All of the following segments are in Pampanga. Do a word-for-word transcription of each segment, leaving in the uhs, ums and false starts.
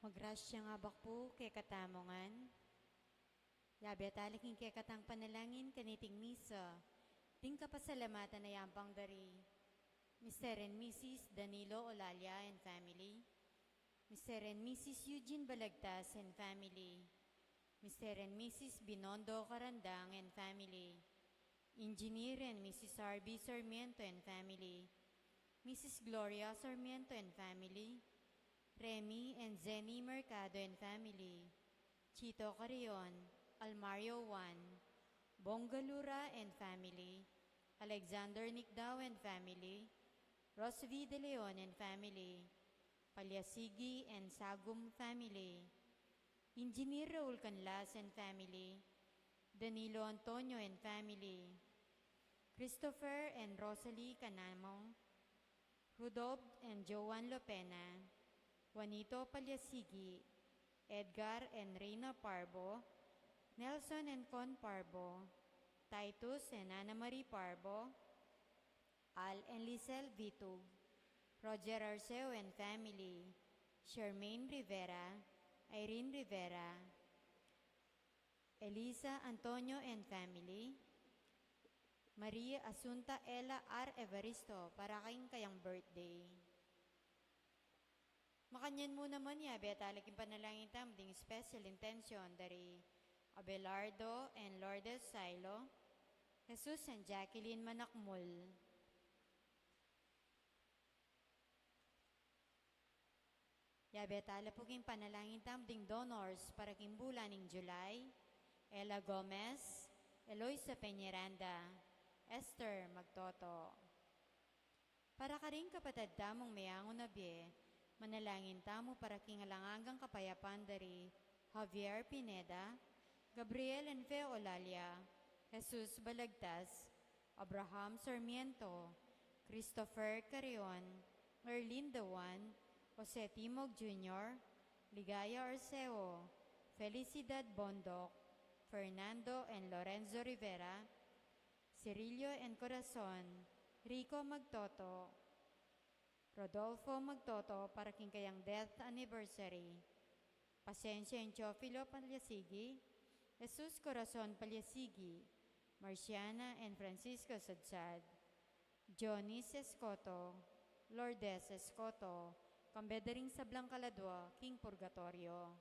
Magrasyang abak pu kekatamu ngan. Yabe tala king kekatang panalangin kaniting misa, ding kapasalamatan a yampang dari Mister and Missus Danilo Olalia and family, Mister and Missus Eugene Balagtas and family, Mister and Missus Binondo Carandang and family, Engineer and Missus R B Sarmiento and family, Missus Gloria Sarmiento and family, Remy and Zenny Mercado and family, Chito Carrion, Almario Juan, Bong Galura and family, Alexander Nicdao and family, Rosvi De Leon and family, Palyasigi and Sagum family, Engineer Raul Canlas and family, Danilo Antonio and family, Christopher and Rosalie Canamong, Rudolph and Joan Lopena, Juanito Palyasigi, Edgar and Reina Parbo, Nelson and Con Parbo, Titus and Ana Marie Parbo, Al and Lisel Vitug, Roger Arceo and family, Charmaine Rivera, Irene Rivera, Elisa Antonio and family, Maria Asunta Ella R. Evaristo para king kayang birthday. Makanyan mu naman, yabe tala king panalangin tamu ding special intention dari Abelardo and Lourdes Silo, Jesus and Jacqueline Manakmul. Yabe tala pu king panalangin tamu ding donors para king bulan ning July, Ella Gomez, Eloisa Peñaranda, Esther Magtoto. Para karing kapatad tamung meyangu na bie, manalangin tamu para king alang anggang kapayapan dari Javier Pineda, Gabriel and Fe Olalia, Jesus Balagtas, Abraham Sarmiento, Christopher Carrion, Erlinda Juan, Jose Timog Junior, Ligaya Arceo, Felicidad Bondoc, Fernando and Lorenzo Rivera, Cirillo and Corazon, Rico Magtoto, Rodolfo Magtoto para king kayang death anniversary, Pasensia and Teofilo Palyasigi, Jesus Corazon Palyasigi, Marciana and Francisco Sadsad, Johnny Escoto, Lourdes Escoto, kambe da ring sablang kaladua king purgatorio.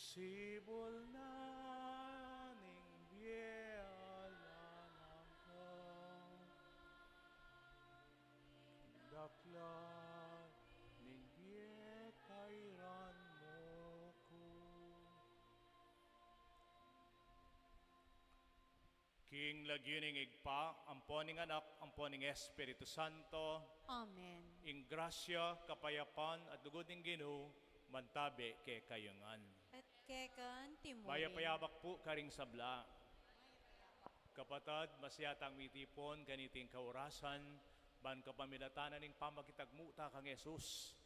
Sibul na ning bie alang angga, daklan ning bie kairan mu ku. King lagyu ning Ibpa, ampo ning Anak, ampo ning Espiritu Santo. Amen. Ing grasya, kapayapan, at lugud ning Ginu, mantabe kekayu ngan. At keka naman. Mayap a yabak pu karing sabla. Kapatad, masaya tang mitipun kaniting kaurasan, ban kapamilatan ning pamakitagmu ta kang Jesus.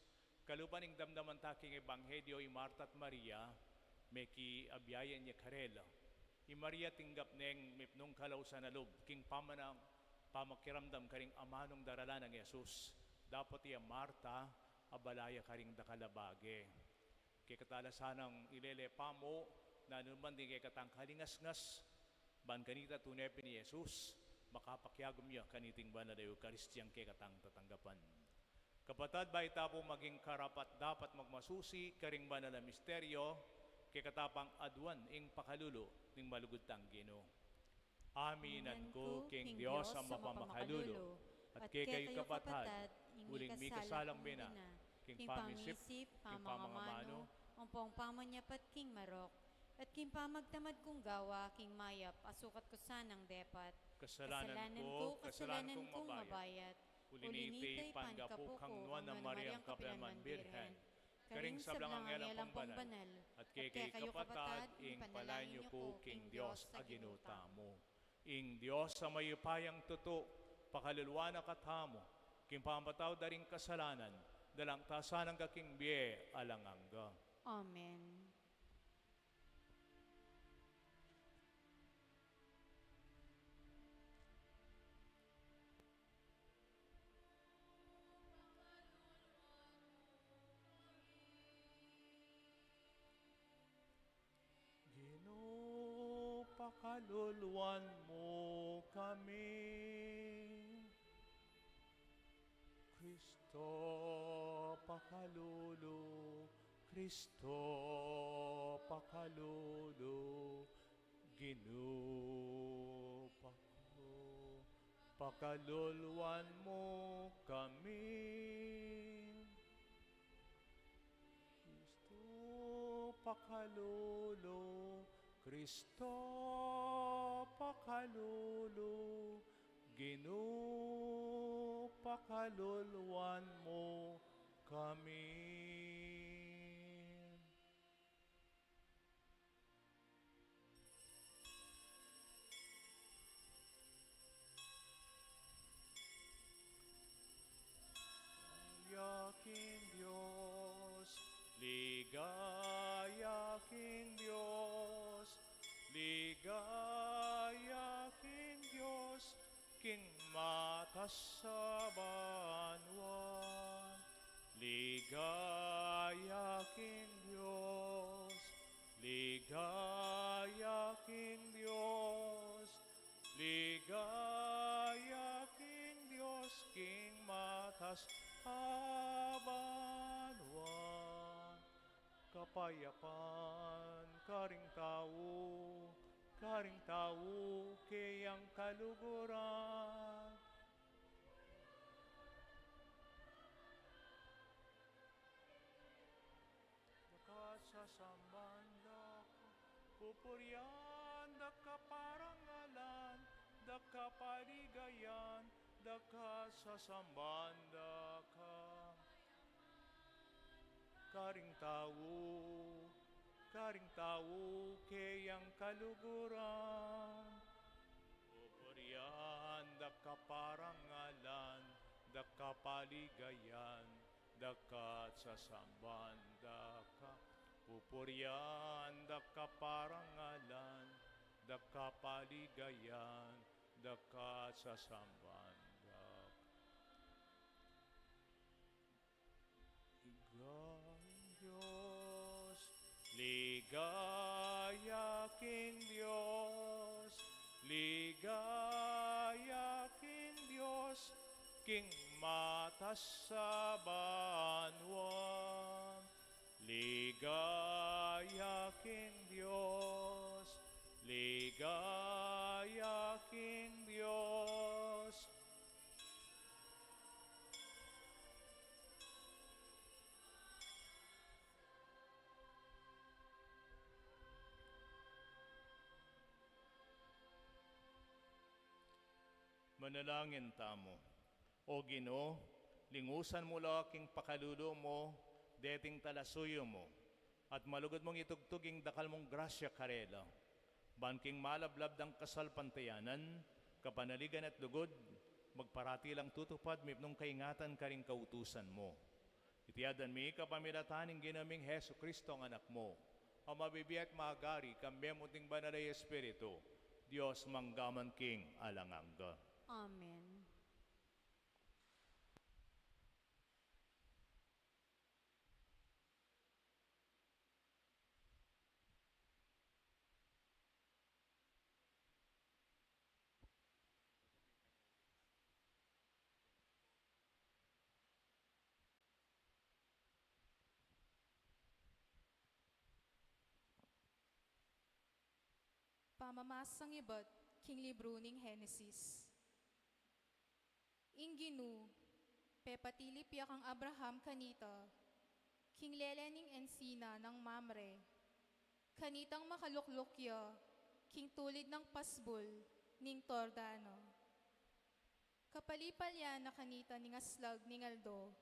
Kalupa ning damdaman ta king Ebanghelyo i Marta at Maria, mekiabiayan ya karela. I Maria tinggap neng mipnung kalausan a lub, king pamana-, pamakiramdam karing amanung daralan nang Jesus. Dapot i Marta, abala ya karing dakal a bage. Kekata la sanang ilele pamu, nanu man ding kekatang kalingasngas, ban kanita tune pin i Jesus, makapakiagum ya kaniting banal a Eukaristiyang kekatang tatanggapan. Kapatad, bayu ta pu maging karapat-dapat magmasusi karing banal a misteryo, kekata pang aduan ing pakalulu ning malugud tang Ginu. Aminan ku king Dios a mapamakalulu, at kekayu kapatad, uling mikasalang bina, king pamisip, king pamamanu, ampong pamanyapat king marok, at king pamagtamad kung gawa king mayap a sukat ku sanang depat. Kasalanan ku, kasalanan kung mabayat. Uli niti, panggapu kang Nuan a Mariang kapilan man Birhen, karing sablang anghel ampong banal, at kekayu kapatad, ing panalangin yu ku king Dios a Ginu tamu. Ing Dios a mayupayang tutu, pakaluluan na katamu, king pamapatawad da ring kasalanan, dalang ta sana king bie alang angga. Amen. Ginu, pakaluluan mu kami. Kristo, pakalulu. Kristo, pakalulu. Ginu, paku-, pakaluluan mu kami. Kristo, pakalulu. Kristo, pakalulu. Ginu, pakaluluan mu kami. Ligaya king Dios, ligaya king Dios, ligaya king Dios, king matas a banua. Ligaya king Dios, ligaya king Dios, ligaya king Dios, king matas a banua. Kapayapan karing tau, karing tau keyang kaluguran. Dakal sasamban da ka, pupurian da ka, parangalan da ka, paligayan da ka, sasamban da ka. Karing tau, karing tau keyang kaluguran. Pupurian da ka, parangalan da ka, paligayan da ka, sasamban da ka. Pupurian da ka, parangalan da ka, paligayan da ka, sasamban da ka. Ligaya king Dios, ligaya king Dios, ligaya king Dios, king matas a banua. Ligaya king Manalangin tamu. O Ginu, lingusan mu la king pakalulu mu deting talasuyu mu, at malugud mung itugtug ing dakal mung grasya karela, ban king malablab dang kasalpantayanan, kapanaligan at lugud, magparati lang tutupad mipnung kaingatan karing kautusan mu. Iti aduan mi kapamilatan ning Ginu ming Jesucristo a Anak mu, a mabibie at magari kambe mu ning Banal a Espiritu, Dios mangga man king alang angga. Amen. Pamamasang ibat king libru ning Henesis. Ing Ginu, pepatilip ya kang Abraham kanita, king lele ning ensina nang Mamre, kanitang makalukluk ya king tulid nang pasbul ning Tordano. Kapalipal ya na kanita ning aslag ning aldo,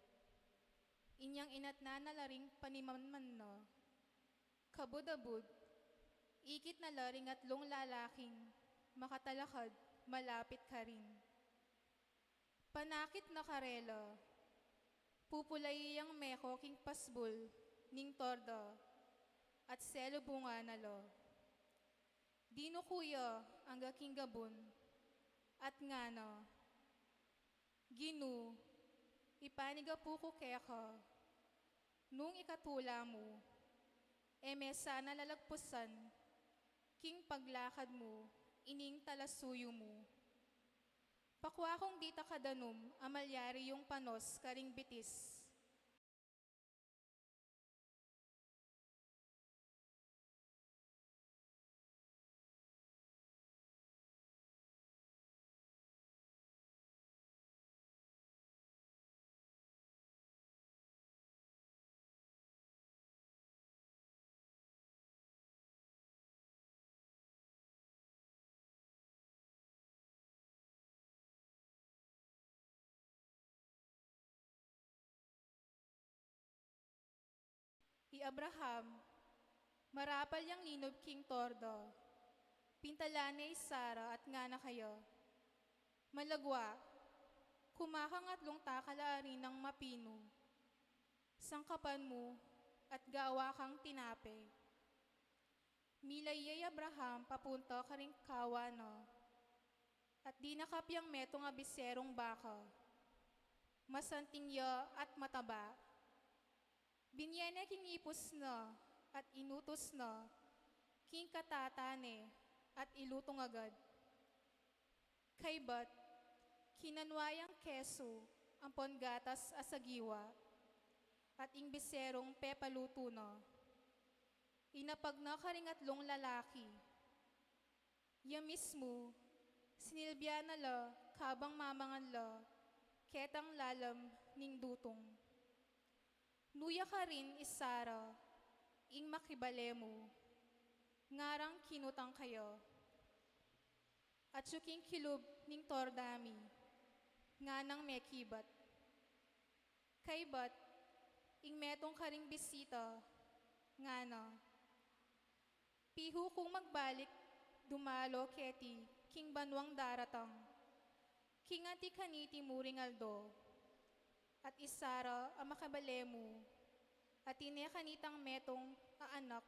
inyang inatnan na la ring panimanman na. Kabud-abud, ikit na la ring atlung lalaking makatalakad malapit karin. Panakit na karela, pupulai yang meko king pasbul ning torda, at selubungan na la. Dinuku ya angga king gabun, at ngana, Ginu, ipanigapu ku keka, nung ikatula mu, e me sana lalagpusan king paglakad mu ining talasuyu mu. Pakua kung dita kadanum a malyari yung panos karing bitis. I Abraham, marapal yang linub king torda, pintalan ne i Sara at ngana kaya, Malagwa, kumakang atlung takal a arinang mapinu, sangkapan mu at gawa kang tinape. Milay ya i Abraham papunta karing kawa na, at dinakap yang metung a biserung baka, masanting ya at mataba. Binye ne king ipus na at inutus na king katata ne at ilutung agad. Kaybat, kinanua yang kesu ampon gatas a sagiwa, at ing biserung pepalutu na, inapag na karing atlung lalaki. Ya mismu, sinilbian na la kabang mamangan la ketang lalam ning dutung. Nuya karin i Sara, ing makibale mu, ngarang kinutang kaya. Atyu king kilub ning torda mi, nganang mekibat. Kaybat, ing metung karing bisita, ngana, Pihu kung magbalik dumalo keti king banuang daratang, king anti kaniti muring aldo, at i Sara a makibale mu, atin ne kanitang metung a anak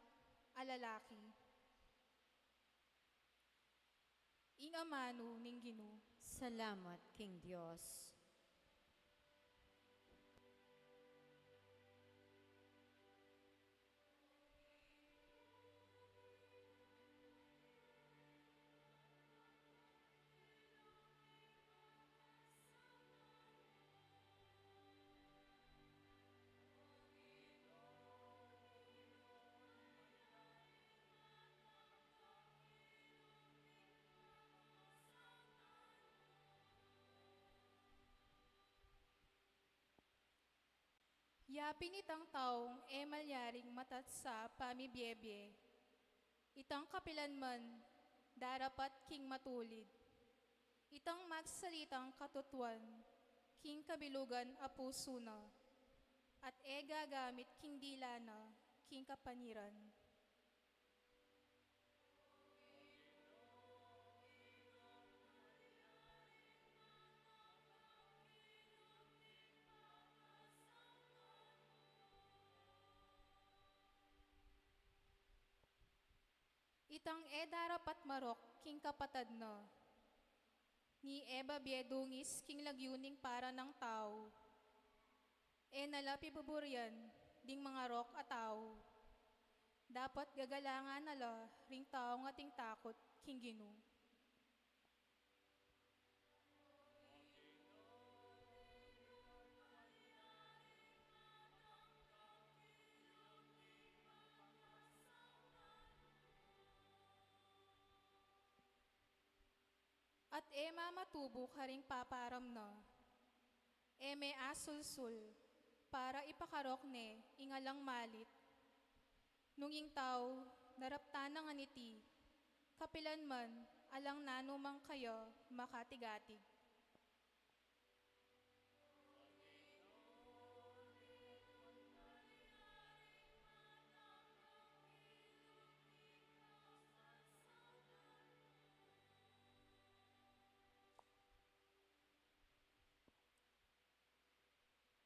a lalaki. Ing amanu ning Ginu. Salamat king Dios. Yapin itang taung e malyaring matatsa pamibiebie. Itang kapilan man darapat king matulid. Itang magsalitang katutuan king kabilugan a pusu na, at e gagamit king dila na king kapaniran. Itang e darapat marok king kapatad na, ni e babie dungis king lagyu ning para nang tau, e na la pibuburian ding mangarok a tau. Dapat gagalangan na la ring taung ating takut king Ginu. At e mamatubu karing paparam na, e me asulsul para ipakarok ne ing alang malit. Nung ing tau naraptan na ngan iti, kapilan man alang nanu mang kaya makatigatig.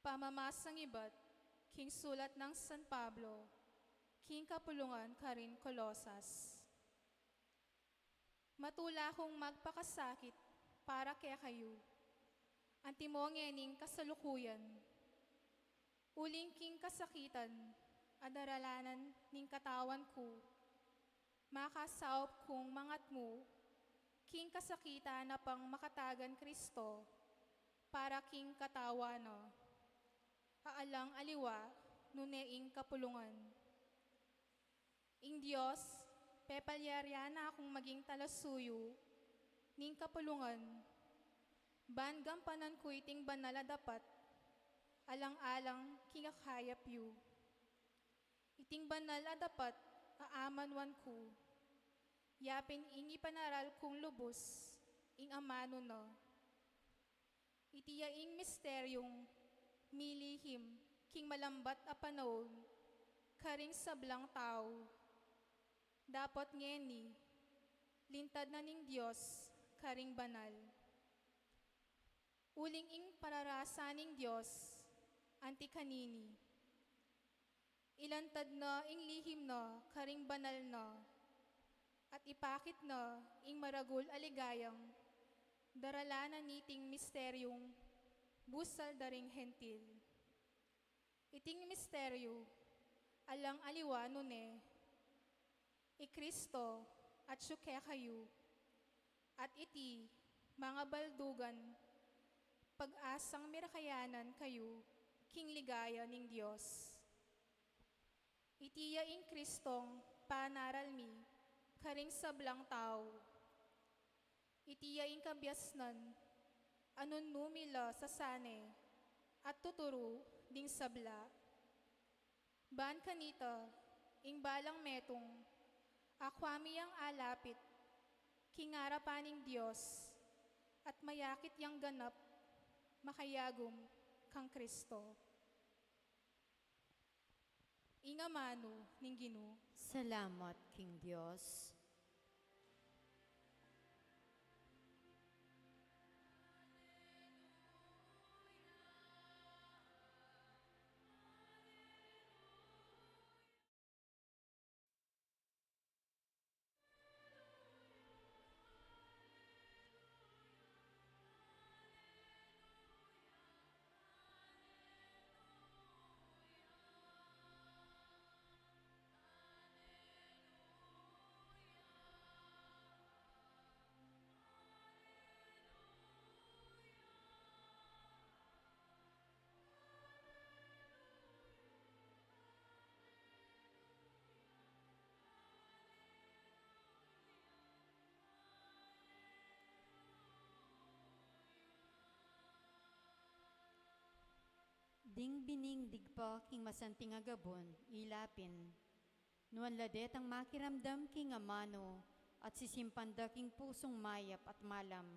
Pamamasang ibat king sulat nang San Pablo king kapulungan karing Colosas. Matula kung magpakasakit para kekayu, antimo ngening kasalukuyan. Uling king kasakitan a daralanan ning katawan ku, makasaup kung mangatmu king kasakitan a pang makatagan Kristo para king katawan na, a alang aliwa nune ing kapulungan. Ing Dios, pepalyarian na kung maging talasuyu ning kapulungan, ban gampanan ku iting banal a dapat, alang-alang king akayap yu. Iting banal a dapat a amanuan ku, yapin ing ipanaral kung lubus ing amanu na. Iti ya ing misteryung milihim king malambat a panaun karing sablang tau. Dapot ngeni, lintad na ning Dios karing banal. Uling ing pararasa ning Dios anti kanini. Ilantad na ing lihim na karing banal na, at ipakit na ing maragul a ligayang daralanan niting misteryung busal da ring Hentil. Iting misteryu, alang aliwa nune, i Kristo atyu kekayu, at iti, mangabaldugan, pag-asang mirakayanan kayu king ligaya ning Dios. Iti ya ing Kristong panaral mi karing sablang tau. Iti ya ing kabiasnan a nunumi la sa sane at tuturu ding sabla. Ban kanita, ing balang metung, akwa mi yang alapit king arapan ning Dios, at mayakit yang ganap, makayagum kang Kristo. Ing amanu ning Ginu. Salamat king Dios. Ding bining digpa king masanting a gabun, ila pin, nuan la detang makiramdam king amanu at sisimpan da king pusung mayap at malam,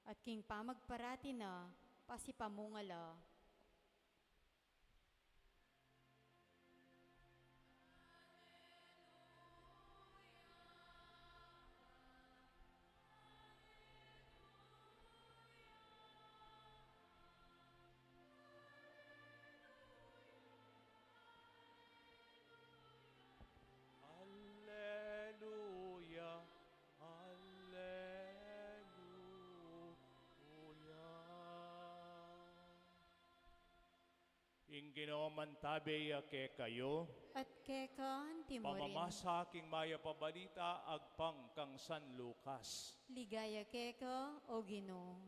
At king pamagparati na, pasipamunga la. Alleluia, alleluia. Ing Ginu mantabe ya kekayu. At keka anti mu rin. Pamamasa king mayap a balita agpang kang San Lucas. Ligaya keka, O Ginu.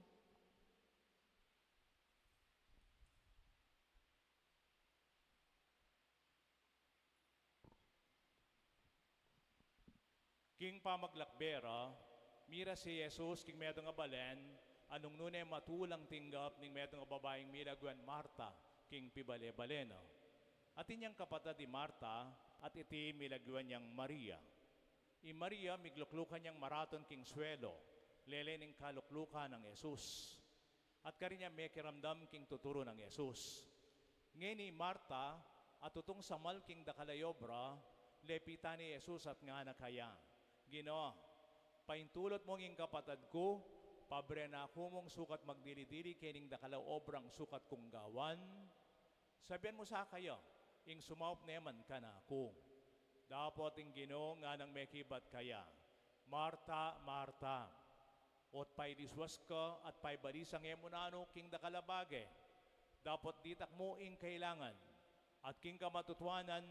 King pamaglakbe ra, mira si Jesus king metung a balen, a nung nune matulang tinggap ning metung a babaing milagwan Marta, king pibale-bale na. Atin yang kapatad i Marta, at iti milagwan yang Maria. I Maria, migluklukan yang maratun king suelo, lele ning kaluklukan nang Jesus. At karin ya mekiramdam king tuturu nang Jesus. Ngeni i Marta, a tutung samal king dakal a obra, lepitan ne i Jesus at ngana kaya, Ginu, paintulut mu ing kapatad ku, pabre na ku mung sukat magdili-dili kening dakal a obrang sukat kung gawan. Sabian mu sa kaya, ing sumaup ne man kanaku. Dapot ing Ginu nganang mekibat kaya, Marta, Marta, ot pailiswas ka at paibalisa e mu nanu king dakal a bage. Dapot ditak mu ing kailangan, at king kamatutuanan,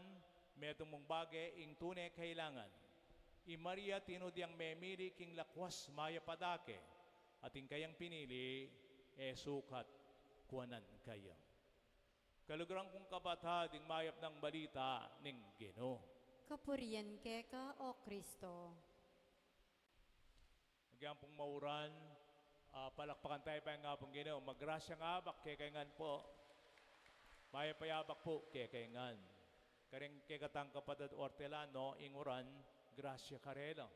metung mung bage ing tune kailangan. I Maria tinud yang memili king lakwas mayap a dake, at ing kayang pinili, e sukat kuanan kaya. Kaluguran kung kapatad, ing mayap nang balita ning Ginu. Kapurian keka, O Kristo. Agyang pung mauran, ah, palakpakan tayu pa ing Apung Ginu. Magrasya nang abak kekayu ngan pu. Mayap a abak pu kekayu ngan. Kareng kekatang kapatad Ortelano, ing uran, grasya karela.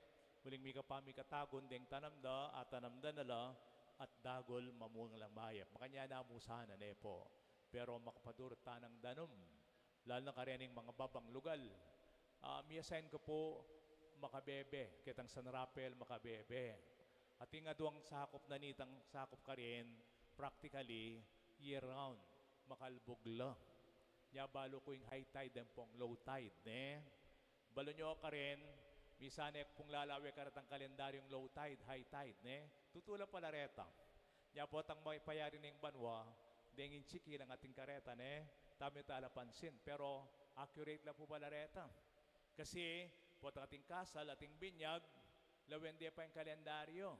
Uling mika pa mikatagun deng tanam da, at tanam da na la, at dagul mamunga lang mayap. Makanyan na mu sana ne pu. Pero makapadurut tana nang danum. Lalu na karening mangababang lugal. Ah, mi-assign ku pu Macabebe, ketang San Rafael, Macabebe. At ing aduang sakup na nitang sakup karin, practically, year round, makalbug la. Nya balu ku ing high tide, ampong low tide, ne? Balu nyo karin, misan e ku pung lalawe karetang kalendaryung low tide, high tide, ne? Tutu la pala reta. Nya potang mapayari ning banua, deng inchi ki lang atin kareta, ne? Tamu tala pansin, pero accurate la pu pala reta. Kasi, potang ating kasal, ating binyag, lawen de pa ing kalendaryo.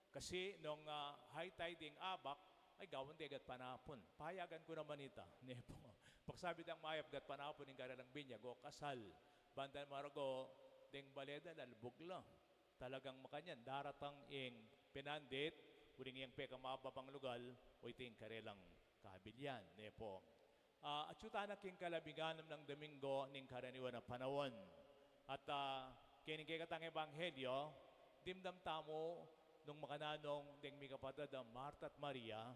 Kasi nung, ah, high tide ing abak, ay gawan de gatpanapun. Payagan ku naman ita, ne pu. Pagsabi dang mayap gatpanapun ing karelang binyag o kasal, banda margo, deng bale da lalbug la. Talagang makanyan, daratang ing pinandit, uling yang pekamababang lugal, o iti ing karelang kabilian, ne pu. Ah, atyu tana king kalabing anam nang Domingo ning karaniwan a panaun. At, ah, kening kekatang ebanghelyo, dimdam tamu nung makananu deng mikapatad a Marta at Maria,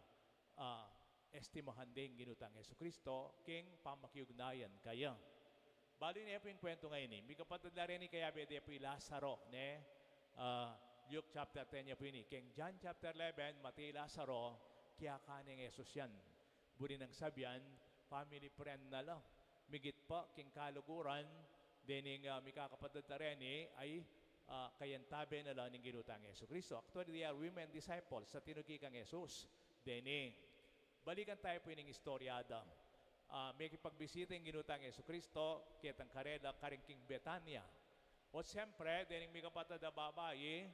ah, estimahan de ing Ginu tang Jesucristo king pamakiugnayan kaya. Balu ne pu ing kwentu ngeni, mikapatad la reni kayabe de pu i Lazaro, ne? Ah, Luke chapter ten ya pu ini. Keng John chapter eleven, mate i Lazaro, kiyaka neng Jesus yan. Buri nang sabian, family friend na la. Migit pa king kaluguran, dening, ah, mikakapatad ta reni, ay, ah, kayantabe na la ning Ginu tang Jesucristo. Actually, they are women disciples, sa tinuki kang Jesus. Deni, balikan tayu pu ining istorya da. Ah, mekipagbisita ing Ginu tang Jesucristo ketang karela karin king Betania. O siyempre, dening mikapatad a babai,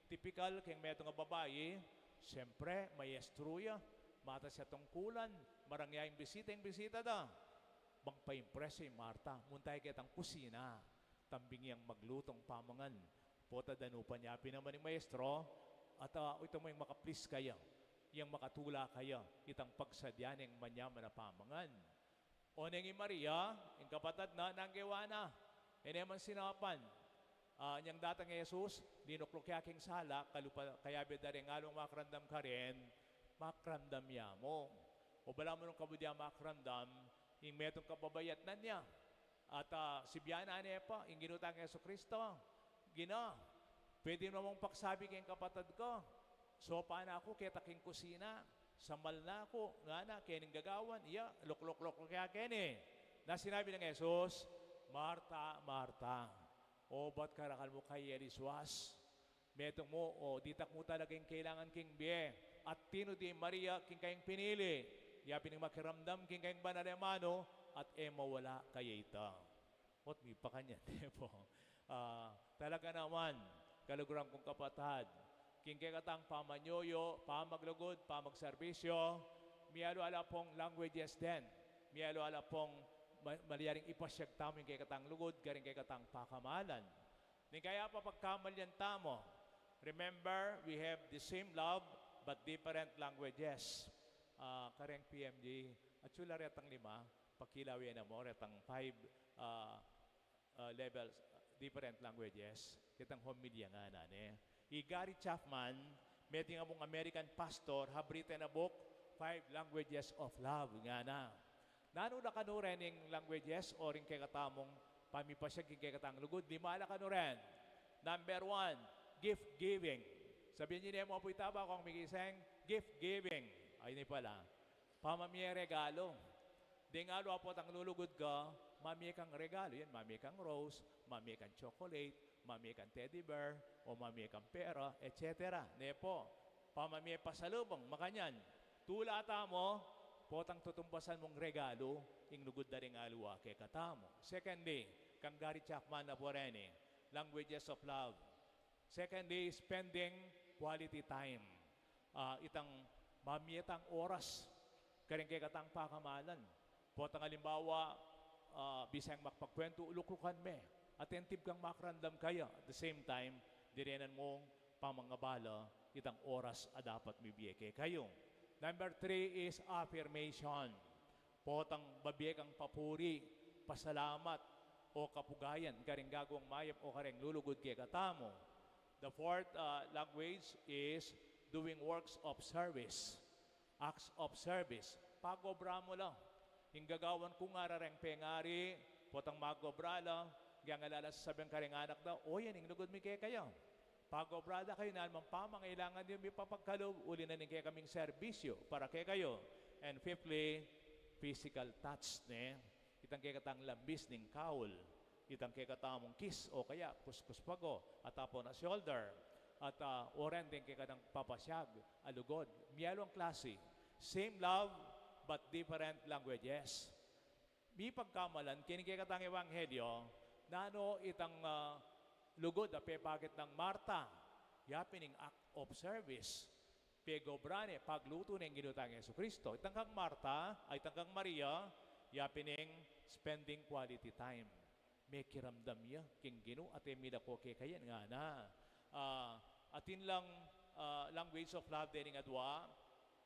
tipikal keng metung a babai, siyempre, maestro ya, matas ya tungkulan, marang ya ing bisita, ing bisita da. Bang pa-impress i Marta, munta ya ketang kusina, tambing yang maglutung pamangan. Pota danupan ya pin naman ing maestro, at, ah, ita mu yang maka-please kaya, yang makatula kaya, itang pagsadya neng manyaman a pamangan. O neng i Maria, ing kapatad na, nanu ing gewa na? E ne man sinapan. Ah, inyang datang i Jesus, linukluk ya king sala, kalupa, kayabe da ring alung makiramdam karin, makiramdam ya mu. O balamu nung kabud ya makiramdam, ing metung kababayatnan ya. At, ah, sibian na ne pa, ing Ginu tang Jesucristo, Ginu, pwede mu namang pakisabi king kapatad ku, sopan na ku keta king kusina, samal na ku, ngana, keni ing gagawan, iya, lukluk-lukluk ya keni. Na sinabi nang Jesus, Marta, Marta, obat karakal mu kaya aliswas. Metung mu, o ditak mu talaga ing kailangan king bie. At tinud i Maria king kayang pinili. Ya pin ing makiramdam king kayang banal a manu, at e mawala kaya ita. Ot mi pakanyan, e po. Ah, talaga naman, kaluguran kung kapatad, king kekatang pamanyuyu, pamaglugud, pamagserbisyo, mialu-ala pong languages den. Mialu-ala pong ma-, malyaring ipasyag tamu ing kekatang lugud, karing kekatang pakamalan. Ning kaya pa pagkamalian tamu. Remember, we have the same love, but different languages. Ah, kareng P M G, at sula retang lima, pakilaw ya na mu, retang five, ah, ah, levels, ah, different languages, kitang homilya ngana ne. I Gary Chapman, metung among American pastor, have written a book, Five Languages of Love, ngana. Nanu la kanu ren ing languages o ring kekatamung pamipasyag king kekatang lugud? Lima la kanu ren. Number one, gift giving. Sabian ye ne mu pu ita, bakung migising, gift giving. Ay, ini pala. Pamamie regalu. Deng alwa potang lulugud ka, mamie kang regalu. Yan, mamie kang rose, mamie kang chocolate, mamie kang teddy bear, o mamie kang pera, et cetera. Ne po, pamamie pasalubung, makanyan. Tula tamu, potang tutumbasan mung regalu, ing lugud da ring alwa kekatamu. Secondly, kang Gary Chapman na pu reni, languages of love. Secondly, spending quality time. Ah, itang mamie tang oras karing kekatang pakamalan. Potang alimbawa, ah, bisang makapagkwentu, luklukan me. Attentive kang makiramdam kaya. At the same time, direnan mung pamangabala itang oras a dapat mibie kekayu. Number three is affirmation. Potang babie kang papuri, pasalamat, o kapugayan karing gagawang mayap o kareng lulugud kekatamu. The fourth, uh, language is doing works of service. Acts of service. Pagobra mu la. Ing gagawan ku ngara reng pengari, potang magobra la, agyang ala la sasabian karing anak da, o yan ing lugud mi kekaya. Pagobra da kayu, nanu mang pamangailangan yu, mipapagkalub, uli na ning kekaming serbisyu para kekayu. And fifthly, physical touch, ne? Itang kekatang lambis ning kaul, itang kekatamung kiss o kaya kuskus pago, at upon a shoulder, at, ah, o ren deng kekatang papasyag a lugud. Mialu ang klasi. Same love, but different languages. Mipagkamalan keni kekatang ebanghelyo, nanu itang, ah, lugud a pepakit nang Marta, ya pin ing act of service. Pegobra ne, paglutu ne ing Ginu tang Jesucristo. Itang kang Marta, ay itang kang Maria, ya pin ing spending quality time. Mekiramdam ya king Ginu at e milako kekayan ngana. Ah, atin lang, ah, language of love deng adwa,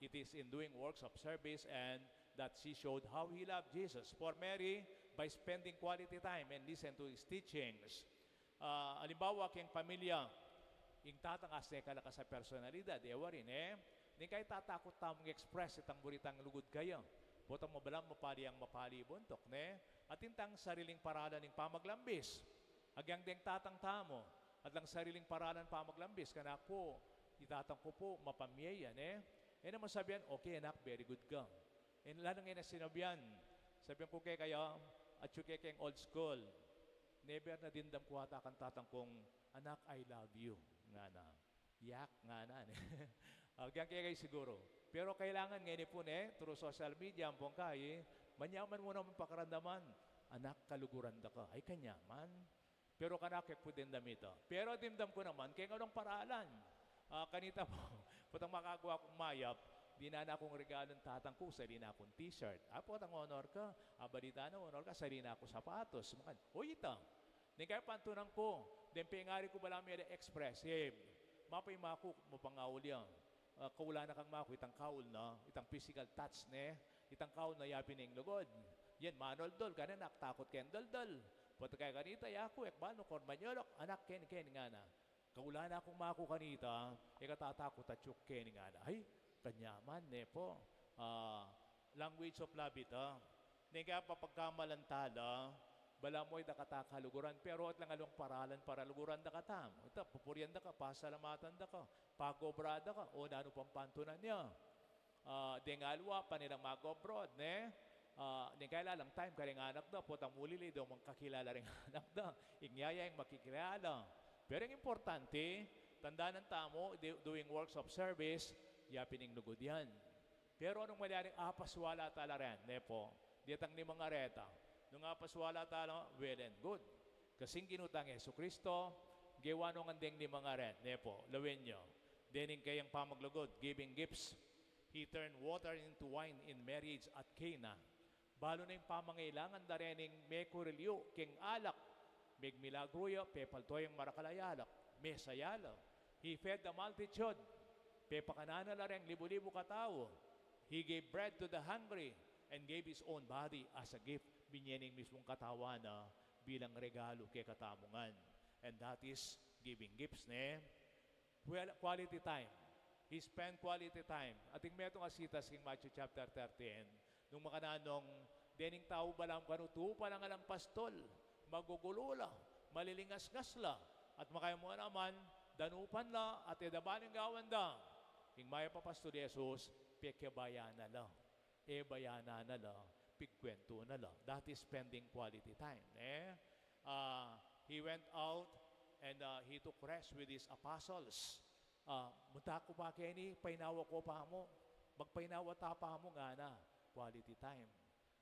it is in doing works of service and that she showed how he loved Jesus. For Mary, by spending quality time and listen to his teachings. Ah, alimbawa, keng pamilya, ing tatang asne kalakas a personalidad, e wari ne? Ning kaya tatakut tamung express itang buri tang lugud kaya. Potang mabalang mapali yang mapali buntuk, ne? Atin tang sariling paralan ning pamaglambis. Agyang deng tatang tamu, at lang sariling paralan pamaglambis, kanak pu, i tatang ku pu, mapamie ya, ne? E naman sabian, okay, anak, very good ka. E, lalung e na sinabian, sabian ku kekaya, atyu ke keng old school. Never na dimdam ku ata kang tatang kung, "Anak, I love you," ngana. Yak, ngana, ne? Agyang kekayu siguru. Pero kailangan ngeni pu, ne, through social media, ampong kayi, manyaman mu naman pakiramdaman, "Anak, kaluguran da ka." Ay, kanyaman. Pero kanak e ku dimdam ita. Pero dimdam ku naman keng anong paralan. Ah, kanita pu, potang makagawa kung mayap, dinan na kung regalung tatang ku, sali na kung t-shirt. Ah, potang honor ka, ah, balita na, honor ka, sali na kung sapatos. Makan, o ita, ning kaya pantunan ku, deng pengari ku balamu e expressive. Mapayma ku, mapangaul ya. Ah, kaulanan kang maku, itang kaul na, itang physical touch ne, itang kaul na ya pin ing lugud. Yan, manoldol, kaninak takut keng doldol. Pota kaya kanita, yaku, e ku balu kung manyuluk, anak, keni, keni ngana. Kaula na kung maku kanita, e ka tatakut atiu keni ngana. Ay, kanyaman, ne pu. Ah, language of love ita. Neng kaya papagkamalan tala, balamu e da kata kaluguran, pero atin lang alung paralan para luguran da kata. Ita, pupurian da ka, pasalamatan da ka, pagobra da ka, o nanu pang pantunan ya. Ah, deng aliwa, pane lang mag-abroad, ne? Ah, deng kailalang time kareng anak da, potang mulili, deng mangkakilala reng anak da. Ing yaya ing makikilala. Pero ing importante, tandanan tamu, di-, doing works of service, yapin ing lugud yan. Pero nung malyaring apaswala tala ren, ne pu, detang nimangan reta. Nung apaswala tala, well and good. Kasi ing Ginu tang Jesucristo, gewa no ngan deng nimangan ren, ne pu, lawen yu. Dening kayang pamaglugud, giving gifts. He turned water into wine in marriage at Cana. Balu na ing pamangailangan da rening mekurilyu keng alak. Megmilagru ya, pepalto yang marakal a alak. Mesa ya la. He fed the multitude. Pepakanan na la reng libu-libu katau. He gave bread to the hungry and gave his own body as a gift. Binye ne ing mismung katawan na bilang regalu kekatamu ngan. And that is giving gifts, ne? Well, quality time. He spent quality time. Ating metung a sitas king Matthew chapter thirteen. Nung makananu nung dening tau balamu kanu tupa lang alang pastul, magugulu la, malilingasngas la, at makaymu naman, danupan la, at e da balu ing gawan da. Ing mayap a pastul Jesus, pekebayan na la. E bayanan na la, pigkwentu na la. That is spending quality time, eh? Ah, he went out and, ah, he took rest with his apostles. Ah, munta ku pa keni, painawa ku pa mu. Magpainawa ta pa mu, ngana. Quality time.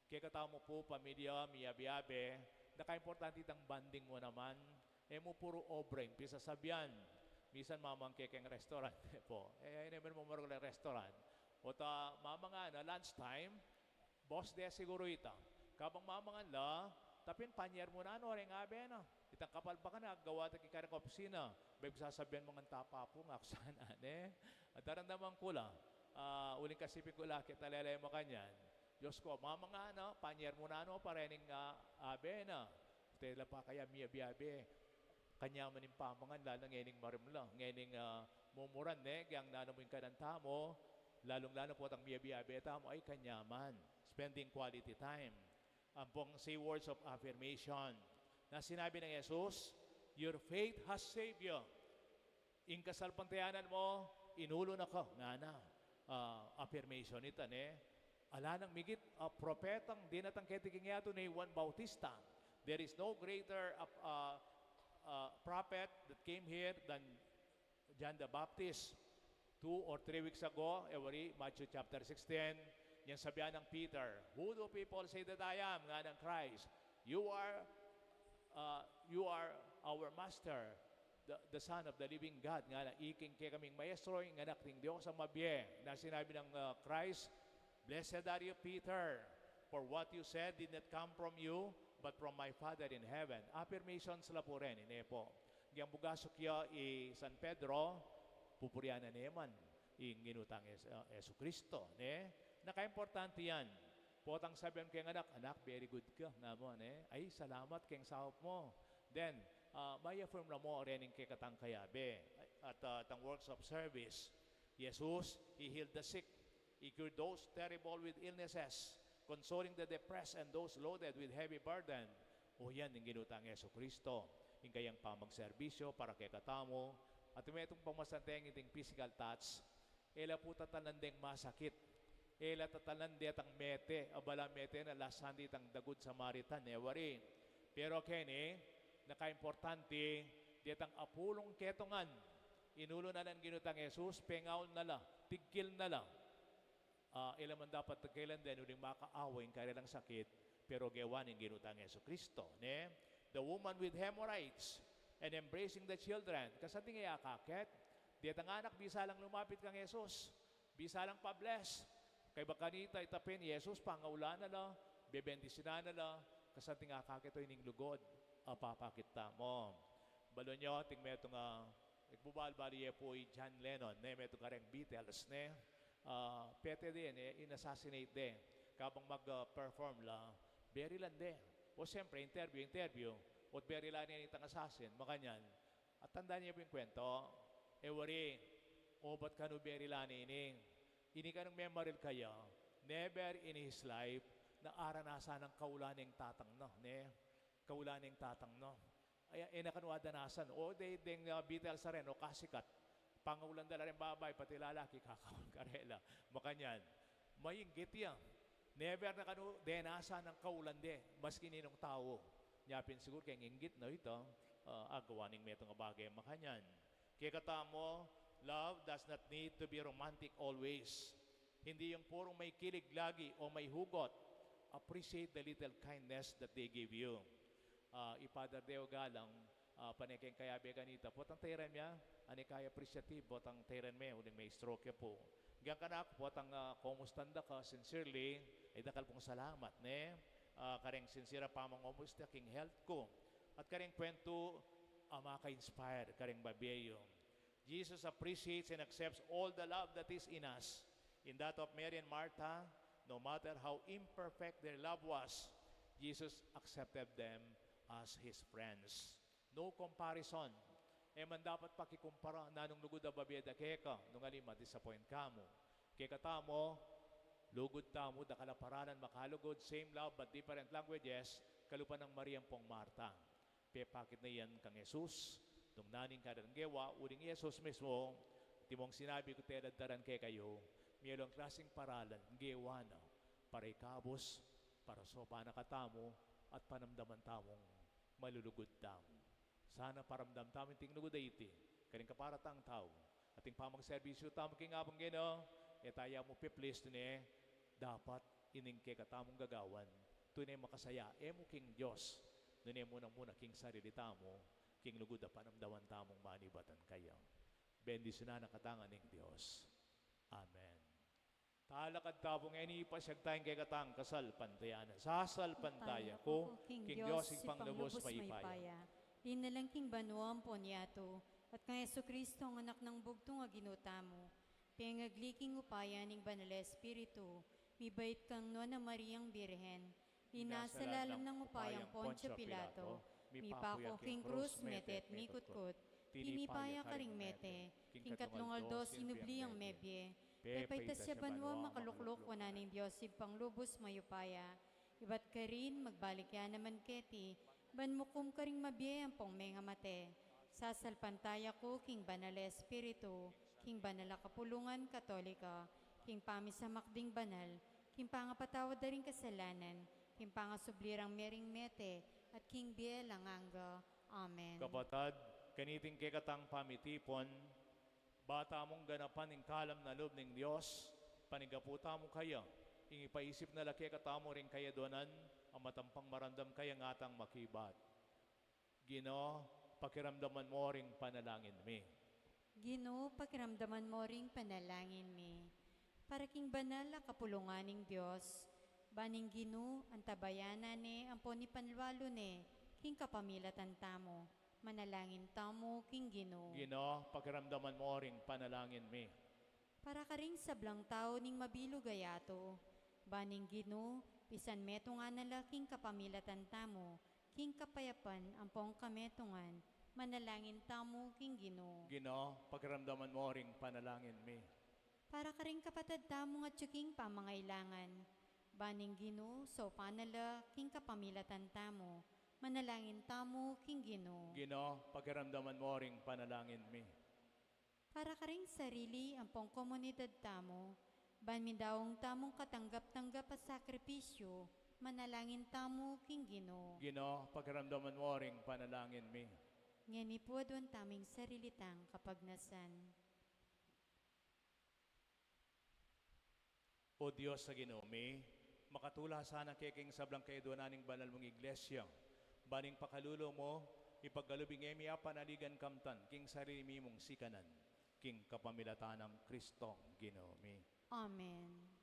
Kekatamu pu, pamilya, miyabe-abe, nakaimportante itang bonding mu naman. E mu puru obra ing pisasabian. Misan mamangan ke keng restaurant, e pu. E, e naman mu maragul a restaurant. O ta mamangan na lunch time, boss de siguru ita. Kabang mamangan la, tapin panyer mu na no, reng abe na. Itang kapalpakan na, gawa ta ki kareng opisina. Bay pisasabian mu ngan ta pa pu, ngana ku sana, ne? At daramdaman ku la, ah, uling kasiping ku la, kita lele makanyan. Dios ku, mamangan na, panyer mu na no, para ning, ah, abe na. Tela pa kaya miyabe-abe. Kanyaman ing pamangan, lalu ngening marimla, ngening, ah, mumuran, ne, kayang nanu mu ing kanan tamu, lalung-lalu potang miyabe-abe tamu, ay kanyaman. Spending quality time. Ampong say words of affirmation. Na sinabi ng Jesus, "Your faith has saved you." Ing kasalpantayanan mu, inulu na ka, ngana. Ah, affirmation ita, ne? Ala nang migit a propetang dinatang keti king yatu ni Juan Bautista. There is no greater, uh, uh, uh, prophet that came here than John the Baptist. Two or three weeks ago, e wari, Matthew chapter sixteen, yang sabian nang Peter, "Who do people say that I am?" Nganang Christ. "You are, uh, you are our master, the, the Son of the living God." Ngana, "Iking kekaming Maestro, ing Anak ning Dios a mabie." Na sinabi nang, uh, Christ, "Blessed are you, Peter, for what you said did not come from you, but from my Father in heaven." Affirmations la pu reni, ne pu. Yang bugasuk ya i San Pedro, pupurian na ne man ing Ginu tang Jes-, uh, Jesucristo, ne? Nakaimportante yan. Potang sabian keng anak, "Anak, very good ka," ngana mu, ne? "Ay, salamat keng saup mu." Then, ah, ma-affirm na mu rening kekatang kayabe. At, ah, tang works of service. Jesus, he healed the sick. He cured those terrible with illnesses, consoling the depressed and those loaded with heavy burden. O yan, ing Ginu tang Jesucristo. Ing kayang pamagserbisyo para kekatamu. At metung pang masanteng iting physical touch. E la pu tatalan deng masakit. E la tatalan detang mete, abala mete na lasandi tang dagud Samaritan, e wari. Pero keni, nakaimportante, detang apulung ketungan. Inulu na lang Ginu tang Jesus, pengaul na la, tigkil na la. Ah, e la man dapat tigkilan den uling makaawa ing karelang sakit, pero gewa ning Ginu tang Jesucristo, ne? The woman with hemorrhoids and embracing the children. Kasanting e akakit, detang anak bisa lang lumapit kang Jesus. Bisa lang pa-bless. Kaybat kanita, ita pin, Jesus, pangaulan na la, bebendisinan na la, kasanting akakit o ining lugud a papakit tamu. Balu yu, ating metung a, e ku bal-, bali ye pu i John Lennon, ne, metung kareng Beatles, ne. Ah, pete de, ne, in-assassinate de. Kabang mag, ah, perform la, beri lan de. O siyempre, interview, interview. O't beri la ne itang asasin, makanyan. At tandaan ye pu ing kwento, e wari, obat kanu beri la ne ini. Ini kanung memaril kaya, never in his life, na aranasan nang kaulan ning tatang na, ne? Kaulan ning tatang na. Ay, e na kanu adanasan. O, de, deng, ah, Beatles a rin, o kasikat. Pangaulan da la ring babai, pati lalaki, kakaun karela. Makanyan. Mainggit ya. Never na kanu denasan ing kaulan de, maski ninung tau. Nya pin siguru keng inggit na ita, ah, agawa ning metung a bage makanyan. Kekatamu, love does not need to be romantic always. Hindi yung purong may kilig lagi o may hugot. Appreciate the little kindness that they give you. Ah, i Father Deo Galang, ah, pane keng kayabe kanita, potang tairan me, ani kaya appreciative, potang tairan me, uling me-stroke ya pu. Gyan kanaku, potang, ah, komustan da ka, sincerely, ay dakal pung salamat, ne? Ah, kareng sincere a pamangomusta king health ku. At kareng kwentu a maka-inspire kareng bibie yu. Jesus appreciates and accepts all the love that is in us. In that of Mary and Martha, no matter how imperfect their love was, Jesus accepted them as his friends. No comparison. E man dapat pakikumpara, nanung lugud a bibie da keka, nung ali ma-disappoint ka mu. Kekatamu, lugud tamu, dakal a paralan makalugud, same love but different languages, kalupa nang Maria ampong Marta. Pepakit na yan kang Jesus, nung naning karan gewa, uling i Jesus mismu, timong sinabi ku, telad daran kekayu, mialong klasing paralan, gewa na, para ikabus, para soba na katamu, at panamdaman tamung malulugud tamu. Sana paramdam tamu iting lugud a iti, karing kaparatang tau, ating pamagserbisyu tamu king Apung Ginu, e taya mu pi-please tune, dapat ining kekatamung gagawan, tune makasaya, e mu king Dios, nune munang-muna king sarili tamu, king lugud a panamdaman tamung manibatan kaya. Bendisyunan na katamu ning Dios. Amen. Talakad ta pu ngeni, pasiag taya ing kekatang kasalpantayanan. Sasalpantaya ku king Dios, Ibpang lubus mayupaya, linalang king banua ampon yatu, at kang Jesucristo, a Anak nang bugtung a Ginu tamu, pengagli king upaya ning Banal a Espiritu, mibait kang Nuan a Mariang Birhen, linasa lalam nang upayang Poncio Pilato, mipaku king krus, mete at mikutkut, tinipa ya karing mete, king katlung aldo sinubli yang mebie, pepaitas ya banua, makalukluk wanan ning Dios Ibpang lubus mayupaya, ibat karin magbalik ya naman keti, ban mukum karing mabie ampong mengamate. Sasalpantaya ku king Banal a Espiritu, king banal a kapulungan Katolika, king pamisamak ding banal, king pangapatawad da ring kasalanan, king pangasubli rang mie ring mete, at king bie alang angga. Amen. Kapatad, kaniting kekatang pamitipun, ba tamung ganapan ing kalam na lub ning Dios, panigapu tamu kaya, ing ipaisip na la kekatamu ring kayaduanan, a matampang maramdam kaya ngatang makibat. Ginu, pakiramdaman mu ring panalangin mi. Ginu, pakiramdaman mu ring panalangin mi. Para king banal a kapulungan ning Dios, ban ing Ginu, antabayanan ne ampon ipanlualu ne, king kapamilatan tamu, manalangin tamu king Ginu. Ginu, pakiramdaman mu ring panalangin mi. Para karing sablang tau ning mabilug a yatu, ban ing Ginu, pisan metungan na la king kapamilatan tamu, king kapayapan ampong kametungan, manalangin tamu king Ginu. Ginu, pakiramdaman mu ring panalangin mi. Para karing kapatad tamung atyu king pamangailangan, ban ing Ginu, saupan na la king kapamilatan tamu, manalangin tamu king Ginu. Ginu, pakiramdaman mu ring panalangin mi. Para karing sarili ampong komunidad tamu, ban mindaung tamung katanggap-tanggap a sakripisyu, manalangin tamu king Ginu. Ginu, pakiramdaman mu ring panalangin mi. Ngeni pu aduan tamu ing sarili tang kapagnasan. O Dios a Ginu mi, makatula sana keka ing sablang kayaduanan ning banal mung Iglesia, ban ing pakalulu mu, ipagkalub ing e mi apanaligan kamtan, king sarili mi mung sikanan, king kapamilatan nang Kristong Ginu mi. Amen.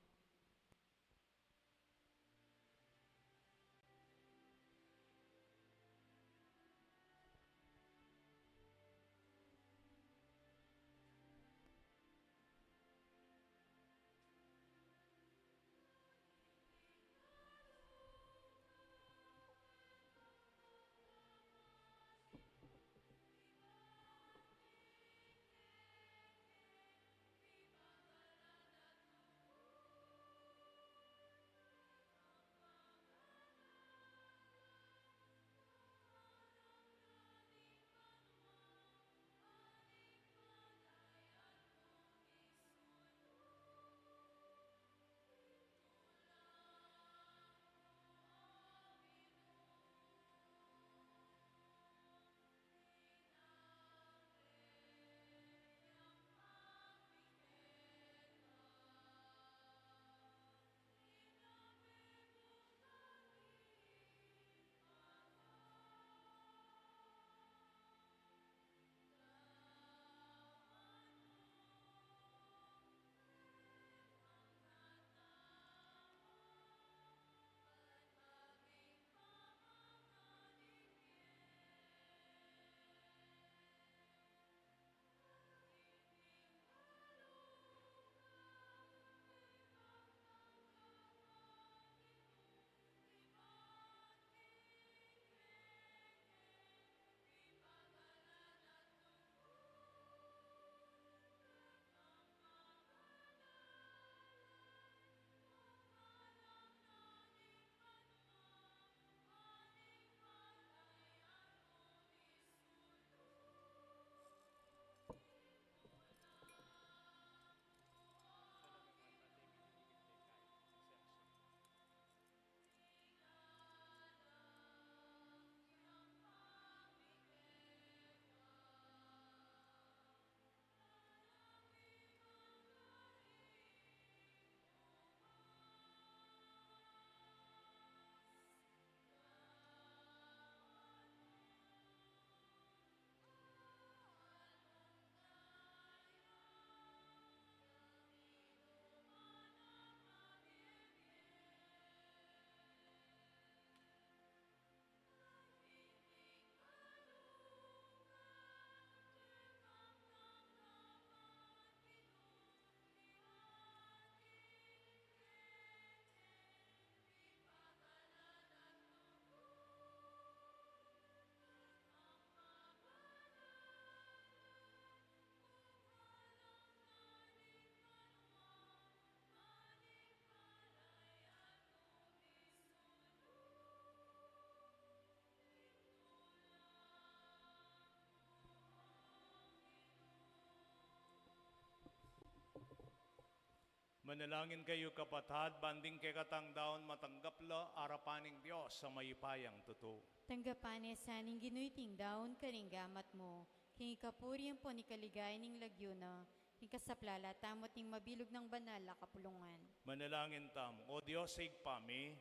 Manalangin kayu, kapatad, ban ding kekatang daun matanggap la arapan ning Dios a mayupayang tutu. Tanggapan na sa ning Ginu iting daun karing gamat mu, king ikapuri ampon ikaligaya ning lagyu na, king kasaplalan tamu at ning mabilug nang banal a kapulungan. Manalangin tamu. O Dios, Ibpa mi,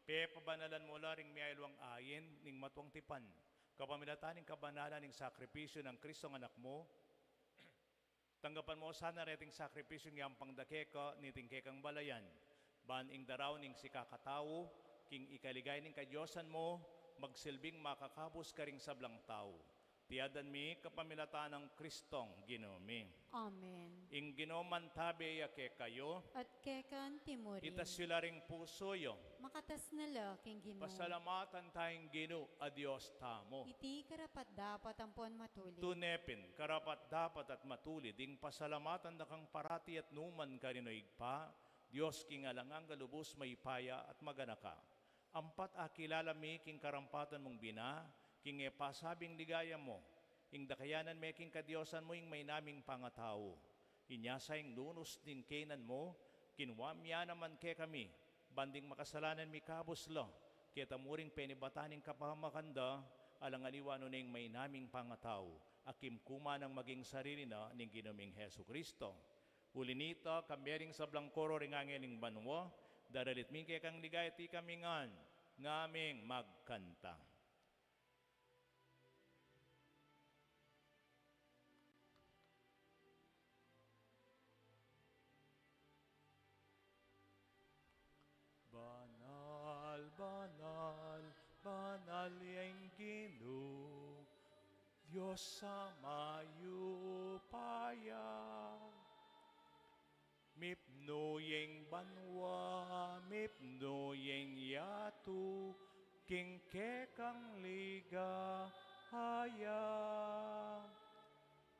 pepabanalan mu la ring miyayaliwang ain ning matuang tipan, kapamilatan ning kabanalan ning sakripisyu nang Kristong Anak mu. Tanggapan mu sana reting sakripisyung yampang da keka niting kekang balayan, ban ing daraun ning sikakatau, king ikaligaya ning kadiosan mu, magsilbing makakabus karing sablang tau. Iti adwan mi kapamilatan nang Kristong Ginu mi. Amen. Ing Ginu mantabe ya kekayu. At keka antimurin. Itas yu la ring pusu yu. Makatas na la king Ginu. Pasalamatan tang Ginu a Dios tamu. Iti karapat-dapat ampon matulid. Tune pin, karapat-dapat at matulid ing pasalamatan da kang parati at nukaman karin, O Ibpa, Dios king alang angga, lubus mayupaya at maganaka. Ampat akilala mi king karampatan mung bina, king e pasabing ligaya mu, ing dakayanan me king kadiosan mu ing mainaming pangatau. Inya sa ing lunus ning keynan mu, kinua mi ya naman kekami, ban ding makasalanan mikabus la, ketamu ring penibatan ning kapamakan da, alang aliwa nune ing mainaming pangatau, a kimkuman nang maging sarili na ning Ginu ming Jesucristo. Uli nita, kambe ring sablang koro ring angel ning banua, daralit mi kekang ligaya, iti kami ngan, ngaming magkanta. Banal, banal, banal yang Ginu, Dios a mayupaya. Mipnu yang banua, mipnu yang yatu, king kekang ligaya.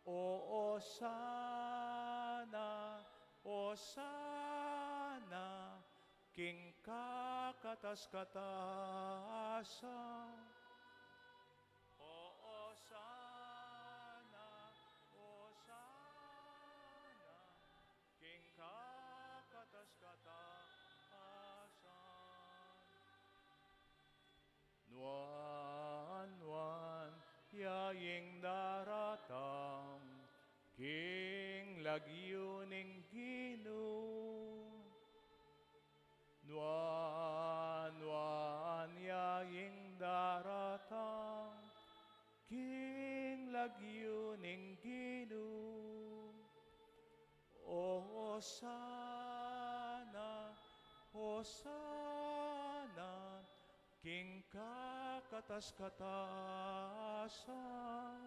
O, Osana, Osana, king kakatas-katasan. O, Osana, Osana, king kakatas-katasan. Nuan, nuan, ya ing daratang king lagyu ning Ginu. Nuan, nuan, ya ing daratang king lagyu ning Ginu. Osana, Osana, king kakatas-katasan.